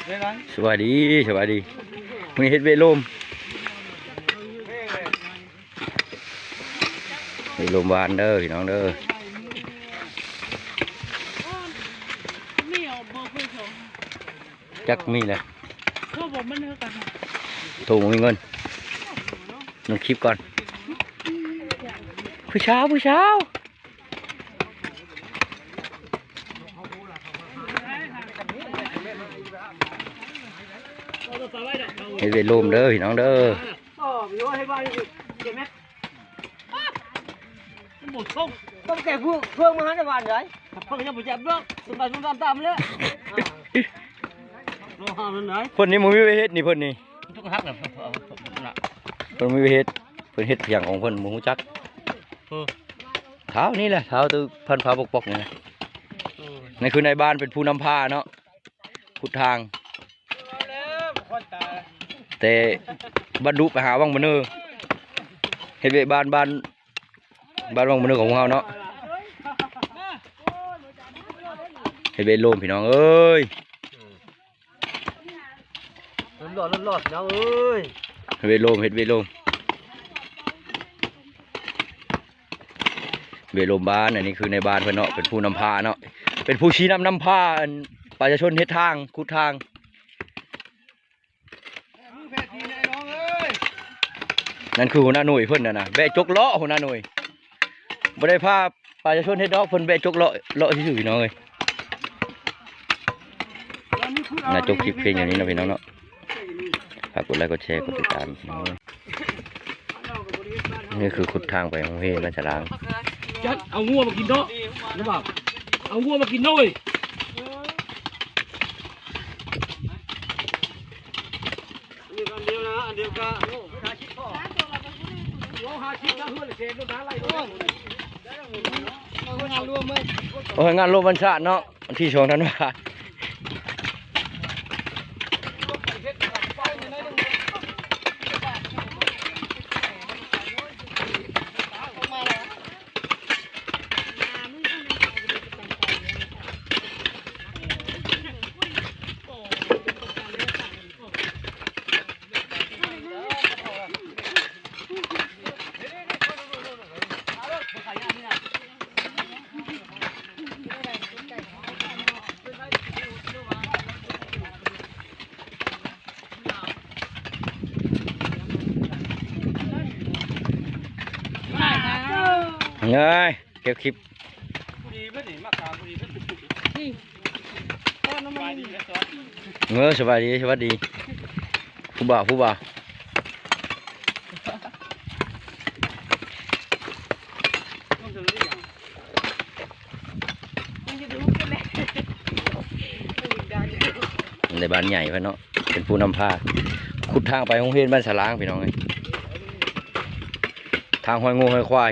ສະບາຍດີ ສະບາຍດີ. ມື້ນີ້ເຮັດເວະໂລມ ເວະໂລມວານເດີພີ່ນ້ອງເດີ. ຈັກມີແຫຼະ ໂທບໍ່ມີເງິນ ລົງຄລິບກ່ອນ. ຜູ້ສາວ ຜູ້ສາວ ເຮັດເວະໂລມເດີພີ່ນ້ອງເດີ. ບໍ່ມີວ່າໃຫ້ວ່າເຈັດແມັດ ມັນບໍ່ສົ່ງ ຕ້ອງແກ່ເພື່ອ ເພື່ອມາຫາໃນບ້ານໃດ ເພິ່ນຍັງບໍ່ຈັບດອກ ສົມບັດມັນຕາມແລ້ວ ລອງຫາມັນໄດ. ເພິ່ນນີ້ບໍ່ມີໄວ້ເຮັດນີ້ ເພິ່ນນີ້ ມັນຕ້ອງຮັກແຫຼະ ເພິ່ນມີໄວ້ເຮັດ ເພິ່ນເຮັດຫຍັງຂອງເພິ່ນບໍ່ຮູ້ຈັກ. ເອີ ທ້າວນີ້ແຫຼະ ທ້າວຕື່ພັນຟ້າປົກໆນີ້ນະ. ເອີ ນັ້ນຄືນາຍບ້ານເປັນຜູ້ນຳພາເນາະ ຂຸດທາງ ແຕ່ບັນດຸໄປຫາວັງບະເນີ ເຮັດເວະບ້ານ ບ້ານ ບ້ານວັງບະເນີຂອງພວກເຮົາເນາະ. ເຮັດເວະໂລມພີ່ນ້ອງເອີຍ ຮ້ອນໆ ພີ່ນ້ອງເອີຍ. ເຮັດເວະໂລມ ເຮັດເວະໂລມ ເວະໂລມບ້ານ. ອັນນີ້ຄືນາຍບ້ານເພິ່ນເນາະ ເປັນຜູ້ນຳພາເນາະ ເປັນຜູ້ຊີ້ນຳນຳພາ ອັນ ປະຊາຊົນເຮັດທາງ ຂຸດທາງ. ນັ້ນຄືຫົວໜ້າໜ່ວຍເພິ່ນນັ້ນນະ ແບກຈົກເລາະ ຫົວໜ້າໜ່ວຍ ບໍ່ໄດ້ພາປະຊາຊົນເຮັດດອກ ເພິ່ນແບກຈົກເລາະ ເລາະຊື່ໆ ພີ່ນ້ອງເອີຍ. ໜ້າຈົບຄລິບພຽງເທົ່ານີ້ເນາະ ພີ່ນ້ອງເນາະ. ຝາກກົດໄລ ກົດແຊ ກົດຕິດຕາມ ພີ່ນ້ອງເອີຍ. ນີ້ຄືຂຸດທາງໄປໂຮງຮຽນບ້ານສະລາງ. ຈັດເອົາງົວມາກິນເນາະ ເອົາງົວມາກິນເນາະເວີຍ. ອັນດຽວກັນ ອັນດຽວນະ ອັນດຽວກະ ໂອ້ ຫ້າສິບ ໂອ້ ຫ້າສິບນະ ເຮືອນແສນນະ ໄລ່ໂລດ. ໂອ້ຍ ງານລວມວັນຊາດເນາະ ວັນທີສອງທັນວາ. ເງີຍ ເກັບຄລິບ. ເອີ ສະບາຍດີ ສະບາຍດີ ຜູ້ບ່າວ ຜູ້ບ່າວ. ໃນບ້ານໃຫຍ່ເພິ່ນເນາະ ເປັນຜູ້ນຳພາ ຂຸດທາງໄປໂຮງຮຽນບ້ານສະລາງ ພີ່ນ້ອງເອີຍ. ທາງຮອຍງົວຮອຍຄວາຍ.